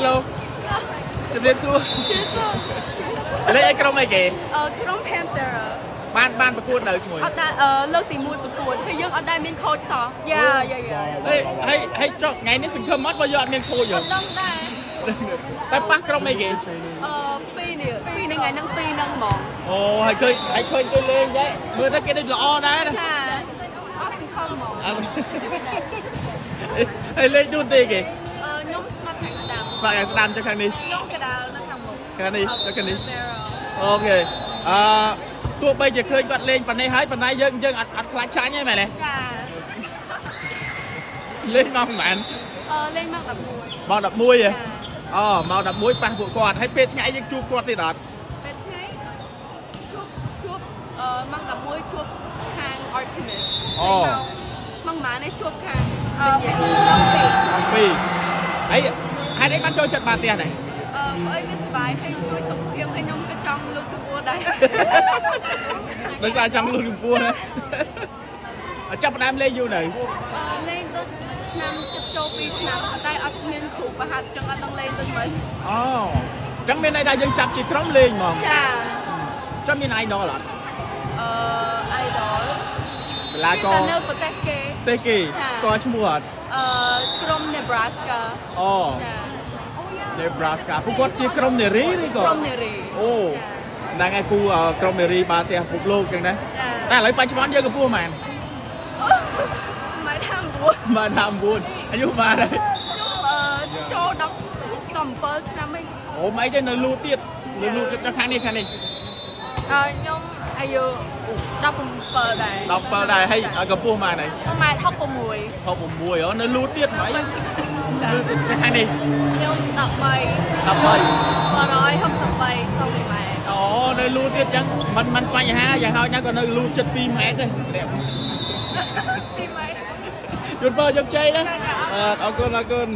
Hello ជំរាបសួរលេងឲ្យក្រុមអីគេ ក្រុម Panther។ បានបានប្រកួតនៅជាមួយ អត់ដែរលើកទី1ប្រកួតហើយយើងអត់ដែរមាន coach សោះយ៉ាយ៉ា។ ហេហើយហើយចុះថ្ងៃនេះសង្ឃឹមអត់បើយកអត់មាន coach យើ អត់ដឹងដែរ។ តែប៉ះក្រុមអីគេ? ពីរនេះពីរនេះថ្ងៃហ្នឹងពីរហ្នឹងហ្មង។ អូហើយឃើញហើយឃើញគេលេងយ៉ែមើលទៅគេដូចល្អដែរណា។ ចាអត់សង្ឃឹមហ្មង។ អត់ហើយលេងទូទេគេ? ខ្ញុំស្មាត់ខាងស្ដាំ។ ស្មាត់ខាងស្ដាំចុះខាងនេះ? ខ្ញុំកដាលនៅខាងមុខ។ ខាងនេះចុះខាងនេះ? OK អឺទោះបីជាឃើញគាត់លេងប៉ុណ្ណេះហើយប៉ុន្តែយើងយើងអត់អត់ខ្លាចចាញ់ទេមែនទេ? ចា។ លេងមកប្រហែល លេងមក11 ម៉ោង11ហ៎អូម៉ោង11ប៉ះពួកគាត់ហើយពេលថ្ងៃយើងជួបគាត់ទៀតអត់? ពេលថ្ងៃជួបជួបម៉ោង11ជួបខាង Artemis។ អូ ម៉ោងម៉ានេះជួបខាងនិយាយម៉ោង2 ម៉ោង2ហើយហេតុអីបានចូលចិត្តបាល់ទះនេះ? ព្រោះអីវាសប្បាយហើយជួយសុខភាពហើយខ្ញុំក៏ចង់លើកកម្ពស់ដែរ។ ដោយសារចង់លូតកម្ពស់ណាចាប់ផ្ដើមលេងយូរនៅ? លេងដូចឆ្នាំចិត្តចូល2ឆ្នាំតែអត់មានគ្រូប្រហាត់ចឹងអត់ដឹងលេងដូចមិន អូអញ្ចឹងមានន័យថាយើងចាប់ជាក្រុមលេងហ្មង? ចា។ ចាំមាន idol អត់? Idol កីឡាករ តែនៅប្រទេសគេ។ ទេគេ ចា ស្គាល់ឈ្មោះអត់? ក្រុម Nebraska។ អូ ចា។ Nebraska ពួកគាត់ជាក្រុមនារីឬក៏ ក្រុមនារី។ អូហ្នឹងហើយពូក្រុមនារីបាល់ទះពិភពលោកចឹងណា ចា។ តែឥឡូវបច្ចុប្បន្នយើងកម្ពស់ប៉ុន្មាន? ម៉ែថា9 ម៉ែថា9អាយុប៉ុន្មានហើយ? ខ្ញុំចូល10 17ឆ្នាំឯង។ អូមិនអីទេនៅលូតទៀតនៅលូតទៀតចុះខាងនេះខាងនេះ? ខ្ញុំអាយុ17ដែរ។ 17ដែរហើយកម្ពស់ប៉ុន្មានហើយ? 1ម៉ែត្រ66។ 66អូនៅលូតទៀតហ្មងខាងនេះ? ខ្ញុំ13 13 163សង់ទីម៉ែត្រ អូនៅលូតទៀតចឹងមិនមិនបញ្ហាយ៉ាងហោចណាស់ក៏នៅលូតចិត្ត2ម៉ែត្រដែរម្នាក់ 2ម៉ែត្រ យន្តបើយកជ័យណាអរគុណអរគុណ។